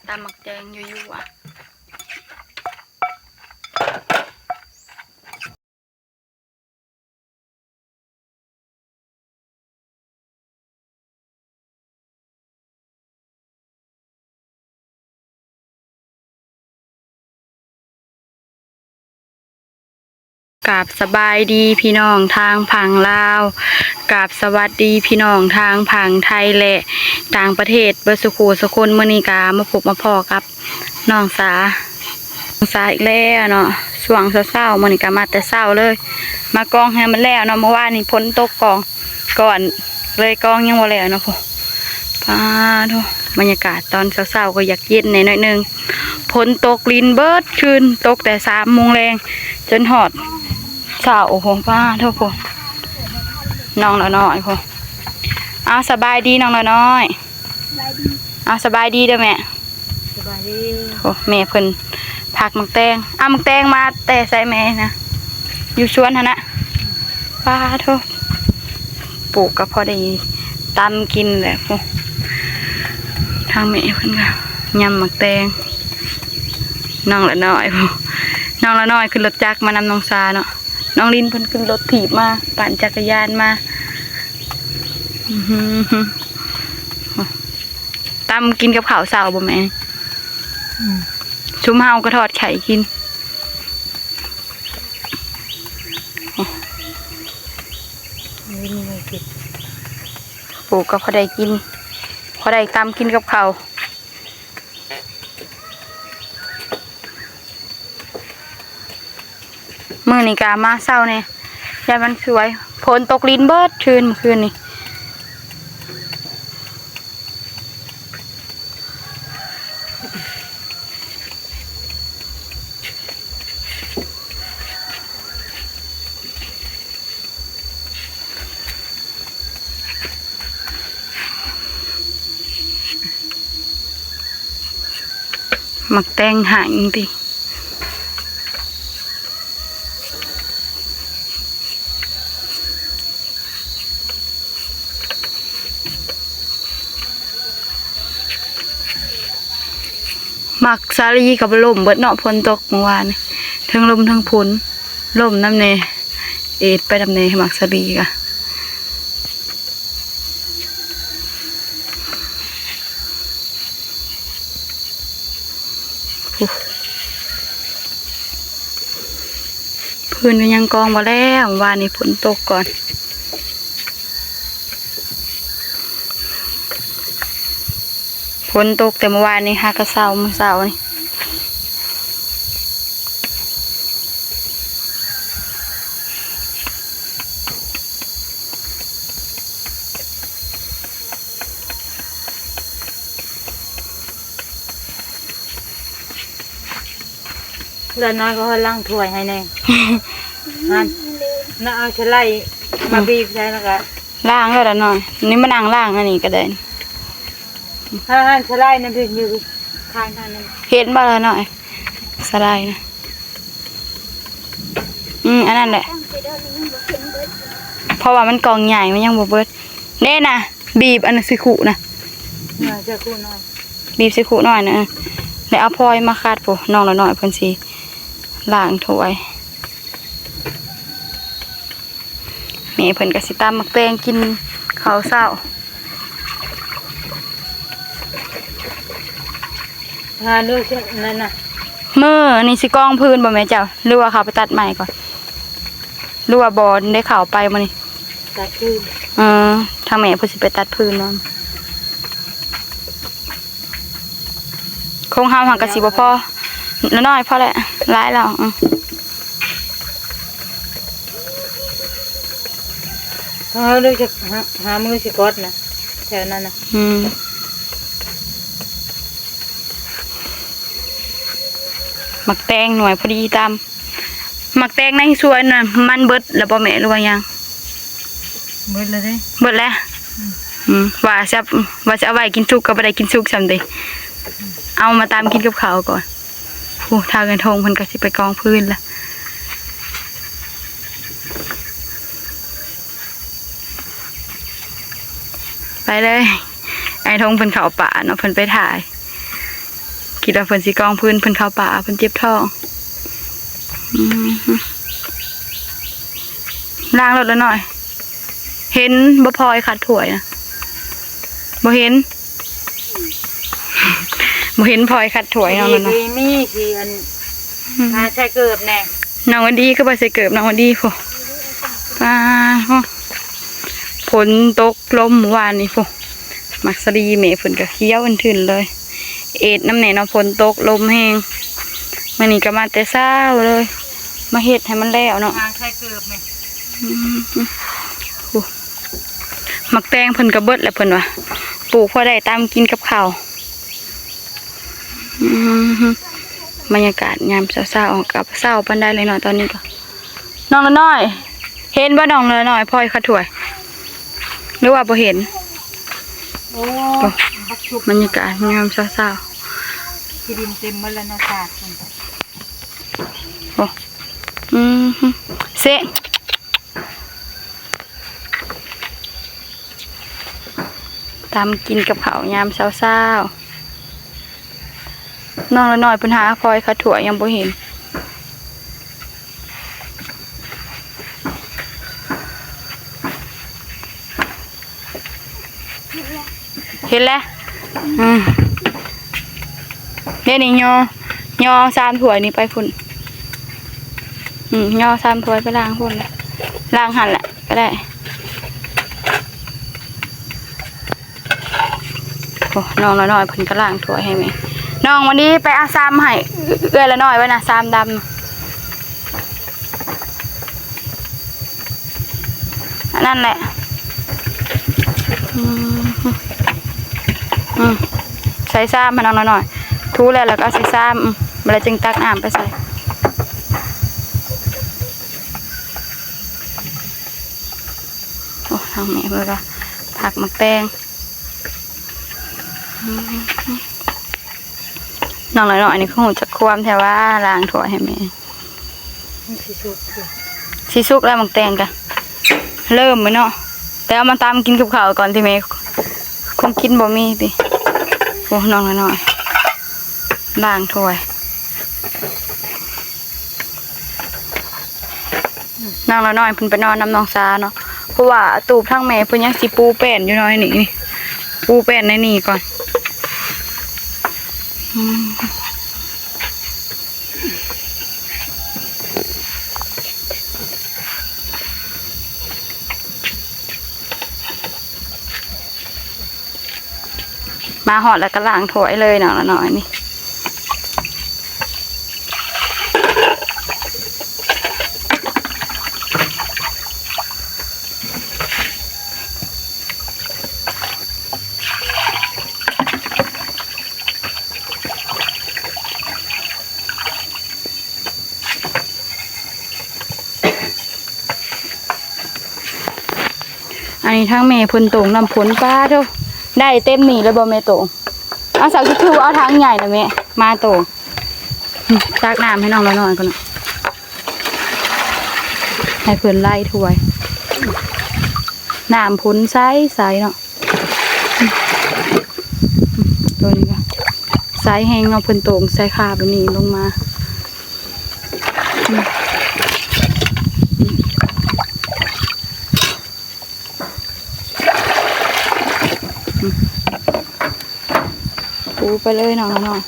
ຕຳໝາກແຕງຢູ່ໆ ກາບສະບາຍດີພີ່ນ້ອງທາງຝັ່ງລາວ, ກາບສະຫວັດດີພີ່ນ້ອງທາງຝັ່ງໄທ ແລະ ຕ່າງປະເທດເບິດສູ່ຄູ່ສູ່ຄົນ. ມື້ນີ້ກະມາພົບມາພໍ້ກັບນ້ອງສາ, ນ້ອງສາອີກແລ້ວເນາະ. ຊ່ວງເຊົ້າໆ ມື້ນີ້ກະມາແຕ່ເຊົ້າເລີຍ, ມາກອງໃຫ້ມັນແລ້ວເນາະ. ມື້ວານນີ້ຝົນຕົກກອງ ກ່ອນເລີຍ ກອງຍັງບໍ່ແລ້ວເນາະ. ໂອ້ ປາໂທ້ ບັນຍາກາດຕອນເຊົ້າໆ ກໍຢາກເຢັນແດ່ໜ້ອຍໜຶ່ງ. ຝົນຕົກລິນເບິດຄືນ, ຕົກແຕ່ສາມໂມງແລງ ຈົນຮອດເຊົ້າ. ໂອ້ໂຫ ປາໂທ້ ໂອ້ ນ້ອງລາວນ້ອຍ ໂອ້ ເອົາ ສະບາຍດີນ້ອງລາວນ້ອຍ. ສະບາຍດີ. ເອົາ ສະບາຍດີເດີແມ່. ສະບາຍດີ. ໂອ້ ແມ່ເພິ່ນຜັກໝາກແຕງ. ເອົາ ໝາກແຕງມາແຕ່ໃສແມ່ນະ? ຢູ່ສວນຫັ້ນນະ. ປາໂທ້ ປູກກໍພໍໄດ້ຕຳກິນແຫຼະ. ໂອ້ ທາງແມ່ເພິ່ນກໍຍຳໝາກແຕງ. ນ້ອງລາວນ້ອຍ ນ້ອງລາວນ້ອຍຂຶ້ນລົດຈັກມານຳນ້ອງສາເນາະ, ນ້ອງລິນເພິ່ນຂຶ້ນລົດຖີບມາ, ປັ່ນຈັກກະຍານມາ. ອື ຕຳກິນກັບເຂົ້າເຊົ້າບໍ່ແມ່? ອືມ ຊຸມເຮົາກໍທອດໄຂ່ກິນ. ປູກກໍພໍໄດ້ກິນ, ພໍໄດ້ຕຳກິນກັບເຂົ້າ. ມື້ນີ້ກະມາເຊົ້າແດ່ ຢ້ານມັນສວຍ. ຝົນຕົກລິນເບິດຄືນມື້ຄືນນີ້. ໝາກແຕງຫາຍຕິ. ໝາກສາລີກໍລົ້ມເບິດເນາະ, ຝົນຕົກມື້ວານນີ້ ເທິງລົມເທິງຝົນ, ລົ້ມນຳແດ່ ເອດໄປນຳແດ່ ໝາກສາລີກະ. ພື້ນກໍຍັງກອງບໍ່ແລ້ວ, ວານນີ້ຝົນຕົກກ່ອນ. ຝົນຕົກແຕ່ມື້ວານນີ້ ຫາກະເຊົາ ມື້ເຊົ້ານີ້. ເຮືອນນ້ອຍກໍລ້າງຖ້ວຍໃຫ້ແດ່. ຫັ້ນ ນະ ເອົາສະໄລມາ ອືມ ບີບໃສ່ ແລ້ວກໍລ້າງແລ້ວລະນ້ອຍ. ນີ້ມານັ່ງລ້າງອັນນີ້ກໍໄດ້. ຫັ້ນ ຫັ້ນສະໄລນັ້ນ ຢູ່ຂ້າງທາງນັ້ນ ເຫັນບໍ່ລະນ້ອຍ? ສະໄລນະ. ອືມ ອັນນັ້ນແຫຼະ ເພາະວ່າມັນກ່ອງໃຫຍ່ ມັນຍັງບໍ່ເບິດເດ້ນະ. ບີບອັນນັ້ນໃສ່ຄຸນະ ເອີ ໃສ່ຄຸນ້ອຍ ບີບໃສ່ຄຸນ້ອຍນະ ແລ້ວເອົາພອຍມາຂັດ. ໂອ້ ນ້ອງລາວນ້ອຍເພິ່ນຊິລ້າງຖ້ວຍ. ແມ່ເພິ່ນກໍຊິຕຳໝາກແຕງກິນເຂົ້າເຊົ້າ. ຫາດູຊິ ນັ້ນນະ ມື້ນີ້ຊິກອງພື້ນບໍ່ແມ່ເຈົ້າ ຫຼືວ່າເຂົ້າໄປຕັດໄມ້ກ່ອນ ຫຼືວ່າບໍ່ໄດ້ເຂົ້າໄປມື້ນີ້? ຕັດພື້ນ. ເອີ ທາງແມ່ເພິ່ນຊິໄປຕັດພື້ນເນາະ. ຂອງເຮົາຫັ້ນກໍຊິບໍ່ພໍ ນ້ອຍໆ ພໍແຫຼະ ຫຼາຍແລ້ວ. ອື ເຮົາເລີຍຈະຫາ ຫາມືຊິກອດນະ ແຖວນັ້ນນະ. ອືມ ໝາກແຕງໜ່ວຍພໍດີຕຳ. ໝາກແຕງໃນສວນນະ ມັນເບິດແລ້ວບໍ່ແມ່ ຫຼືວ່າຍັງ? ເບິດແລ້ວເດ້. ເບິດແລ້ວ? ອືມ ອືມ ວ່າຊິ ວ່າຊິເອົາໄວ້ກິນສຸກກໍບໍ່ໄດ້ກິນສຸກຊ້ຳເດ້. ອືມ ເອົາມາຕຳກິນກັບເຂົ້າກ່ອນ. ໂອ້ ທາງເອື້ອຍທົງເພິ່ນກໍຊິໄປກອງພື້ນລະ. ໄປເລີຍ ອ້າຍທົງເພິ່ນເຂົ້າປ່າເນາະ ເພິ່ນໄປຖ່າຍ. ຄິດວ່າເພິ່ນຊິກອງຟືນ ເພິ່ນເຂົ້າປ່າ ເພິ່ນເຈັບທ້ອງ. ອືມ ລ້າງລົດລະໜ້ອຍ. ເຫັນບໍ່ພອຍຂັດຖ້ວຍນະ? ບໍ່ເຫັນ ບໍ່ເຫັນພອຍຂັດຖ້ວຍເນາະ. ບໍ່ເຫັນ ມີທີ່ອັນ ອືມ ມາໃສ່ເກີບແດ່. ນ້ອງວັນດີຄືບໍ່ໃສ່ເກີບ ນ້ອງວັນດີພຸ້ນ. ປາໂທ້ ຝົນຕົກລົມມື້ວານນີ້ພຸ້ນ ໝາກສາລີແມ່ເພິ່ນກໍຂຽວອຶ້ນທຶ່ນເລີຍ. ເອດນຳແດ່ເນາະ ຝົນຕົກລົມແຮງ. ມື້ນີ້ກໍມາແຕ່ເຊົ້າເລີຍ ມາເຮັດໃຫ້ມັນແລ້ວເນາະ. ມາໃສ່ເກີບແມ່. ອືມ ໂອ້ ໝາກແຕງເພິ່ນກໍເບິດແລ້ວເພິ່ນວ່າ ປູກພໍໄດ້ຕຳກິນກັບເຂົ້າ. ອືມ ບັນຍາກາດຍາມເຊົ້າໆ ອອກກັບເຊົ້າປານໃດເລີຍເນາະ ຕອນນີ້ກໍ. ນ້ອງລະນ້ອຍ ເຫັນບໍ່ນ້ອງລະນ້ອຍ ພອຍຂັດຖ້ວຍ ຫຼືວ່າບໍ່ເຫັນ? ໂອ້ ບັນຍາກາດຍາມເຊົ້າໆ ຂີ້ດິນເຕັມໝົດແລ້ວເນາະ ສາດ. ໂອ້ ອືມ ເຊະ ຕຳກິນກັບເຂົ້າຍາມເຊົ້າໆ. ນ້ອງລະນ້ອຍເພິ່ນຫາພອຍຂັດຖ້ວຍຍັງບໍ່ເຫັນ. ເຫັນແລ້ວ. ອືມ ເດນີ້ ຍໍ ຍໍຊາມຖ້ວຍນີ້ໄປພຸ້ນ. ອືມ ຍໍຊາມຖ້ວຍໄປລ້າງພຸ້ນ ລ້າງຫັ້ນແຫຼະກໍໄດ້. ໂອ້ ນ້ອງລະນ້ອຍເພິ່ນກໍລ້າງຖ້ວຍໃຫ້ແມ່. ນ້ອງວັນດີໄປເອົາຊາມໃຫ້ເອື້ອຍລະນ້ອຍໄວ້ນະ ຊາມດຳ. ອັນນັ້ນແຫຼະ. ອືມ ອືມ ໃສ່ຊາມໃຫ້ນ້ອງລະນ້ອຍ. ຖູແລ້ວ ແລ້ວກໍເອົາໃສ່ຊາມ. ອືມ ບາດແລ້ວຈຶ່ງຕັກນ້ຳໄປໃສ່. ໂອ້ ທາງແມ່ເພິ່ນກໍຜັກໝາກແຕງ. ອືມ ນ້ອງນ້ອຍໆ ນີ້ຄືຮູ້ຈັກຄວາມແທ້ວ່າ ລ້າງຖ້ວຍໃຫ້ແມ່. ມັນຊິສຸກ ຊິສຸກແລ້ວໝາກແຕງກະ ເລີ່ມແລ້ວເນາະ. ແຕ່ເອົາມາຕຳກິນກັບເຂົ້າກ່ອນຕິແມ່ ຄົງກິນບໍ່ມີຕິ. ໂອ້ ນ້ອງນ້ອຍໆ ລ້າງຖ້ວຍ. ນາງລະນ້ອຍເພິ່ນໄປນອນນຳນ້ອງສາເນາະ ເພາະວ່າຕູບທາງແມ່ເພິ່ນຍັງຊິປູແປ້ນຢູ່ເນາະ ໃນນີ້ ປູແປ້ນໃນນີ້ກ່ອນ. ອືມ ມາຮອດແລ້ວກໍລ້າງຖ້ວຍເລີຍເນາະ ລະນ້ອຍນີ້. ອັນນີ້ທາງແມ່ເພິ່ນໂຕ່ງນ້ຳຝົນ ປາໂທ້ ໄດ້ເຕັມນີ້ແລ້ວບໍ່ແມ່ໂຕ່ງ? ເອົາ ສາວຊິຖືເອົາຖັງໃຫຍ່ນະແມ່ ມາໂຕ່ງ ຕັກນ້ຳໃຫ້ນ້ອງລະນ້ອຍກ່ອນເນາະ ໃຫ້ເພິ່ນໄລ່ຖ້ວຍ ນ້ຳຝົນໃສໆເນາະ. ໂຕນີ້ກໍໃສແຮງເນາະ ເພິ່ນໂຕ່ງໃສ່ຄາບແບບນີ້ລົງມາ. ປູໄປເລີຍເນາະ ເນາະ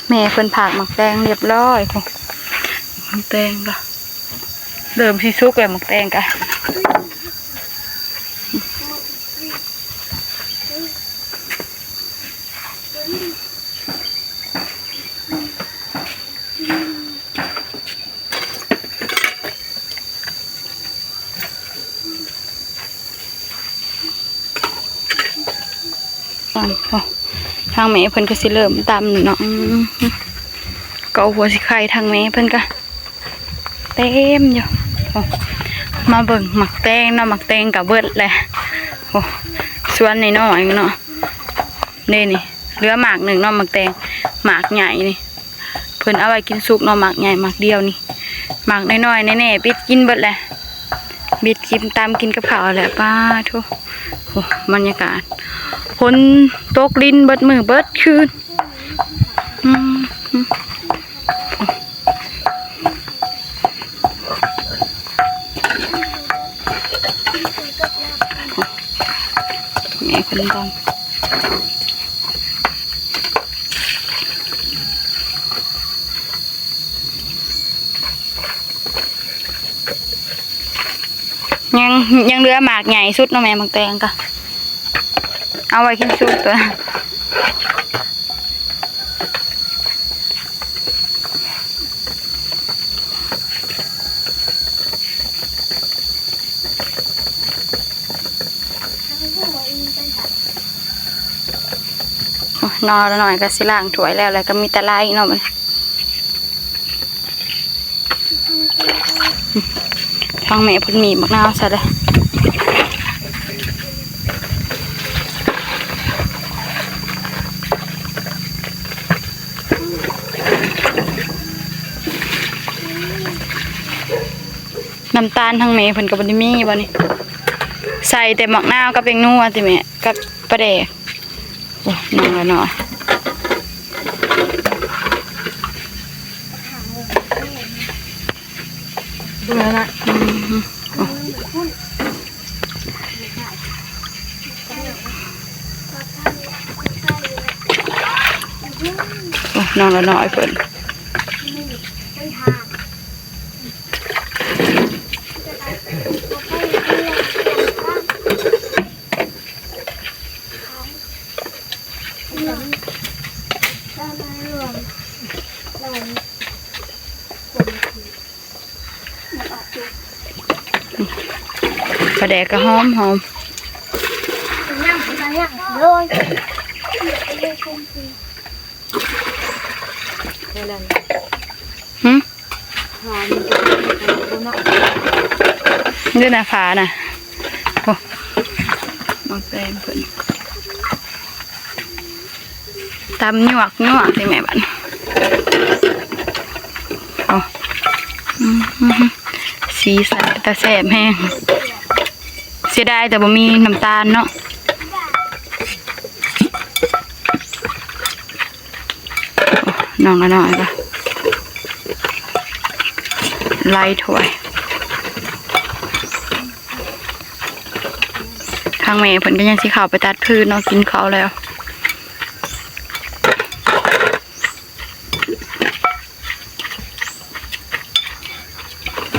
ແມ່ເພິ່ນຜາກໝາກແຕງຮຽບຮ້ອຍ ໝາກແຕງກໍ ເລີ່ມຊິສຸກແລ້ວໝາກແຕງກະ. ຕຳ ໂອ້ ທາງແມ່ເພິ່ນກໍຊິເລີ່ມຕຳເນາະ ອືມ ກໍຫົວຊິໄຂ່ ທາງແມ່ເພິ່ນກໍເຕັມຢູ່. ໂອ້ ມາເບິ່ງໝາກແຕງເນາະ ໝາກແຕງກໍເບິດແຫຼະ. ໂອ້ ສວນນ້ອຍໆເນາະ ເດ້ນີ້ ເຫຼືອໝາກໜຶ່ງເນາະ ໝາກແຕງ ໝາກໃຫຍ່ນີ້ ເພິ່ນເອົາໄວ້ກິນສຸກເນາະ ໝາກໃຫຍ່ໝາກດຽວນີ້ ໝາກນ້ອຍໆ ແນ່ໆ ບິດກິນເບິດແຫຼະ ບິດກິນ ຕຳກິນກັບເຂົ້າແຫຼະ. ປາໂທ້ ໂອ້ ບັນຍາກາດ ຝົນຕົກລິນເບິດມື້ເບິດຄືນ. ແມ່ເພິ່ນຕຳ ຍັງ ຍັງເຫຼືອໝາກໃຫຍ່ສຸດເນາະແມ່ ໝາກແຕງກະເອົາໄວ້ກິນສຸກຕົວະ. ໂອ້ຍ ນ້ອງລະນ້ອຍກະຊິລ້າງຖ້ວຍແລ້ວ ແລ້ວກະມີແຕ່ໄລ່ເນາະບັດນີ້. ທາງແມ່ເພິ່ນມີໝາກນາວໃສ່ເລີຍ ນ້ຳຕານທາງແມ່ເພິ່ນກະບໍ່ໄດ້ມີບັດນີ້ ໃສ່ແຕ່ໝາກນາວກັບແປ້ງນົວຕິແມ່ ກັບປາແດກ. ໂອ້ ນ້ອງລະນ້ອຍ ເບິ່ງແລ້ວນະ ອືມ ໂອ້ ໂອ້ ນ້ອງລະນ້ອຍເພິ່ນ. ປາແດກກະຫອມໆ ຫຶ? ຢູ່ໜ້າຝານະ ໂອ້ ໝາກແຕງເພິ່ນ ຕຳຍວກໆ ຕິແມ່ບັດນີ້ ໂອ້ ອືມ ສີສັນຕາແຊບແຮງ ເສຍດາຍແຕ່ບໍ່ມີນ້ຳຕານເນາະ. ນ້ອງນ້ອຍໆ ກະໄລ່ຖ້ວຍ ທາງແມ່ເພິ່ນກະຍັງຊິເຂົ້າໄປຕັດຟືນເນາະ ກິນເຂົ້າແລ້ວ.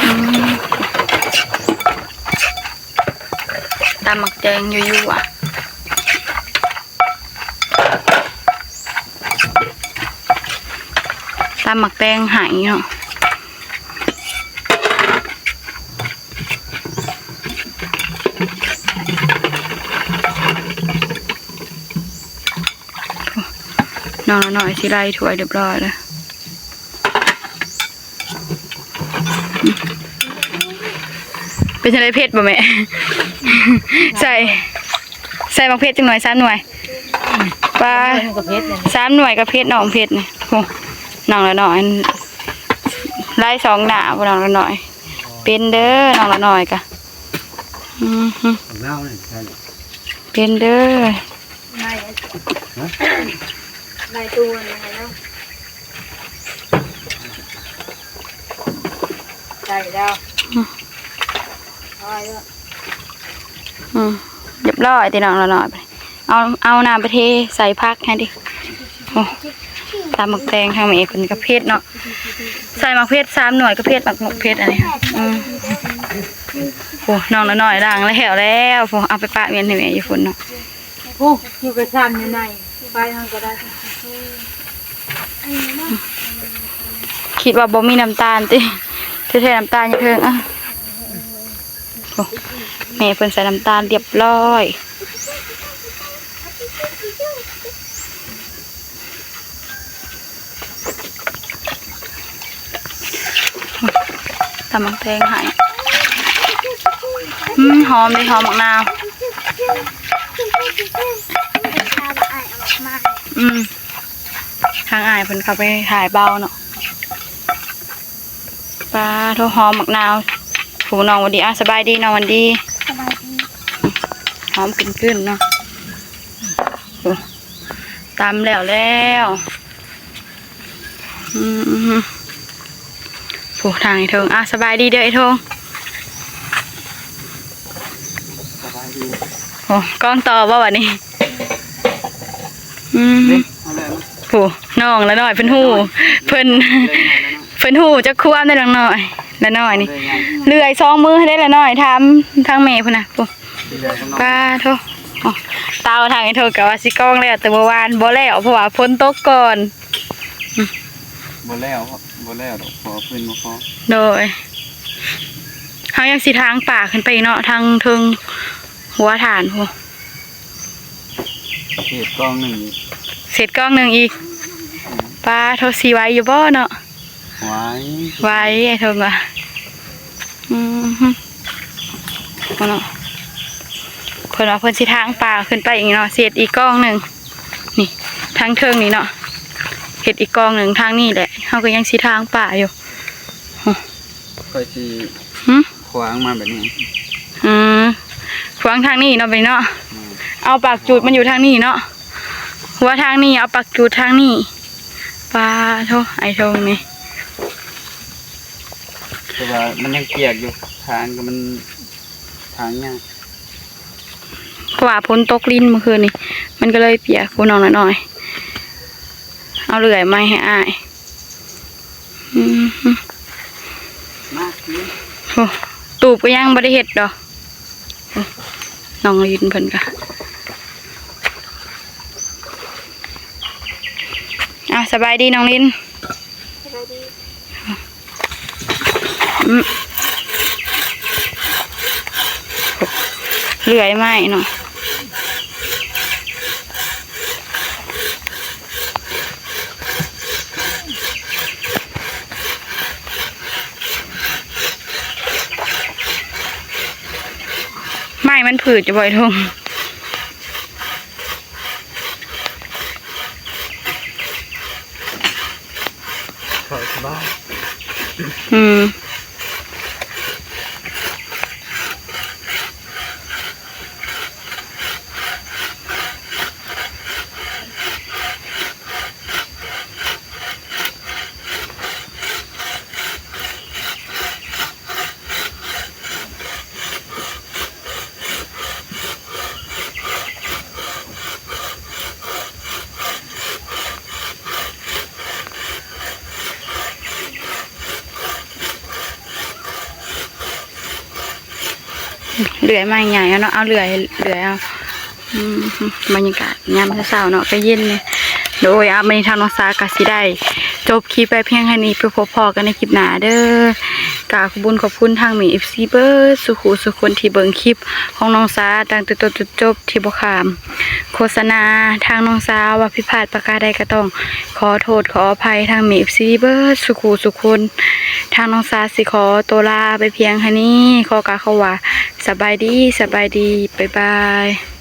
ອືມ ຕຳໝາກແຕງຢູ່ໆ ອະ ຕຳໝາກແຕງໃຫ້ເນາະ ນ້ອງນ້ອຍຊິໄລ່ຖ້ວຍຮຽບຮ້ອຍແລ້ວ. ເປັນຈັ່ງໃດ ເຜັດບໍ່ແມ່? ໃສ່ ໃສ່ໝາກເຜັດຈັກໜ່ວຍ ສາມໜ່ວຍ ປາ ສາມໜ່ວຍກະເຜັດ ນ້ອງເຜັດນີ້ ໂອ້ ນ້ອງລະນ້ອຍ ໄລ່ສອງໜ້າບໍ່ ນ້ອງລະນ້ອຍ ເປັນເດີ ນ້ອງລະນ້ອຍກະ ອືມ ເປັນເດີ. ໄລ່ ໄລ່ຕູ້ຫັ້ນແລ້ວ ໄດ້ແລ້ວ ອືມ ຮຽບຮ້ອຍຕິ ນ້ອງລະນ້ອຍ ເອົາ ເອົານ້ຳໄປເທໃສ່ຜັກໃຫ້ຕິ. ໂອ້ ຕຳໝາກແຕງ ທາງແມ່ເພິ່ນກະເຜັດເນາະ ໃສ່ໝາກເຜັດສາມໜ່ວຍກະເຜັດ ໝາກເຜັດອັນນີ້ ອືມ ໂອ້ ນ້ອງລະນ້ອຍລ້າງແລ້ວແລ້ວ ໂອ້ ເອົາໄປປະມ້ຽນໃຫ້ແມ່ຢູ່ພຸ້ນເນາະ. ໂອ້ ຢູ່ກະຊານຢູ່ໃນ ໄປຫັ້ນກະໄດ້ ຄິດວ່າບໍ່ມີນ້ຳຕານຕິ ແທ້ໆ ນ້ຳຕານຢູ່ເທິງ ອະ ໂອ້ ແມ່ເພິ່ນໃສ່ນ້ຳຕານຮຽບຮ້ອຍ. ຕຳໝາກແຕງໃຫ້ ອືມ ຫອມເດ ຫອມໝາກນາວ ອືມ ທາງອ້າຍເພິ່ນເຂົ້າໄປຖ່າຍເບົາເນາະ ປາໂທ້ ຫອມໝາກນາວ ຜູ້ນ້ອງວັນດີ ອາ ສະບາຍດີ ນ້ອງວັນດີ ສະບາຍດີ ຫອມກຶ້ນໆ ເນາະ ໂອ້ ຕຳແລ້ວແລ້ວ. ທາງໄອ້ທົງ. ອ່າ ສະບາຍດີເດີໄອ້ທົງ. ສະບາຍດີ. ໂອ້ ກ້ອງຕໍ່ບໍ່ບັດນີ້? ອືມ ເດ້ ເອົາແລ້ວນະ. ໂອ້ ນ້ອງລະນ້ອຍເພິ່ນຮູ້ ເພິ່ນ ເພິ່ນຮູ້ຈັກຄວາມໄດ໋ ນ້ອງນ້ອຍ ລະນ້ອຍນີ້. ເລື່ອຍສອງມືເດ້ລະນ້ອຍ ຖາມທາງແມ່ພຸ້ນນະ. ໂອ້ ປາໂທ ເຕົາທາງໄອ້ໂທກະວ່າຊິກອງແລ້ວແຕ່ເມື່ອວານບໍ່ແລ້ວ ເພາະວ່າຝົນຕົກກ່ອນ. ອືມ ບໍ່ແລ້ວ ບໍ່ແລ້ວດອກ ເພາະວ່າຟືນບໍ່ພໍ. ໂດຍ ເຮົາຍັງຊິທາງປ່າຂຶ້ນໄປອີກເນາະ ທາງເທິງຫົວຖານພຸ້ນ. ເສດກອງໜຶ່ງອີກ ເສດກອງໜຶ່ງອີກ. ອືມ ປາໂທ ຊິໄຫວຢູ່ບໍ່ເນາະ? ໄຫວ ໄຫວ ໄອ້ທົງວ່າ. ອືມ ເພິ່ນວ່າ ເພິ່ນວ່າເພິ່ນຊິທາງປ່າຂຶ້ນໄປອີກເນາະ ເສດອີກກອງໜຶ່ງ. ນີ້ ທາງເທິງນີ້ເນາະ ເຮັດອີກກອງໜຶ່ງ ທາງນີ້ແຫຼະ ເຮົາກໍຍັງຊິທາງປ່າຢູ່. ຂ້ອຍຊິ ຫຶ ຂວາງມາແບບນີ້. ອືມ ຂວາງທາງນີ້ເນາະ ໄປເນາະ. ແມ່ນ ເອົາປາກຈູດມັນຢູ່ທາງນີ້ເນາະ ຫົວທາງນີ້ ເອົາປາກຈູດທາງນີ້. ປາໂທ ໄອ້ທົງນີ້ ແຕ່ວ່າມັນຍັງປຽກຢູ່ ທາງກໍມັນ ທາງຍາກ ເພາະວ່າຝົນຕົກລິນມື້ຄືນນີ້ ມັນກໍເລີຍປຽກ. ຜູ້ນ້ອງນ້ອຍໆ ເອົາເລື່ອຍມາໃຫ້ອ້າຍ. ອືມ ມາຄື ໂອ້ ຕູບກໍຍັງບໍ່ໄດ້ເຮັດດອກ. ໂອ້ ນ້ອງລິນເພິ່ນກະ ອ້າວ ສະບາຍດີນ້ອງລິນ. ສະບາຍດີ. ອືມ ເລື່ອຍໄມ້ເນາະ ໄມ້ມັນຜືດຢູ່ບໍ່ໄອ້ທົງ? ເຂົ້າສະບາຍ. ອືມ. ເລື່ອຍໄມ້ໃຫຍ່ເນາະ ເອົາເລື່ອຍ ເລື່ອຍເອົາ. ອືມ ບັນຍາກາດຍາມເຊົ້າໆເນາະ ກະເຢັນແດ່. ໂດຍ ອາ ມື້ນີ້ທາງນ້ອງສາກະຊິໄດ້ຈົບຄລິບໄວ້ພຽງເທົ່ານີ້ ໄປພົບພໍ້ກັນໃນຄລິບໜ້າເດີ. ກາບຂອບບຸນຂອບຄຸນທາງແມ່ເອັຟຊີເບິດສູ່ຄູ່ສູ່ຄົນທີ່ເບິ່ງຄລິບຂອງນ້ອງສາຕັ້ງແຕ່ຕົ້ນຈົນຈົບ ທີ່ບໍ່ຂ້າມໂຄສະນາ. ທາງນ້ອງສາວ່າຜິດພາດປະການໃດກະຕ້ອງຂໍໂທດຂໍອະໄພທາງແມ່ເອັຟຊີເບິດສູ່ຄູ່ສູ່ຄົນ. ທາງນ້ອງສາຊິຂໍໂຕລາໄປພຽງເທົ່ານີ້ ຂໍກ່າວຄຳວ່າ ສະບາຍດີ ສະບາຍດີ ບາຍບາຍ.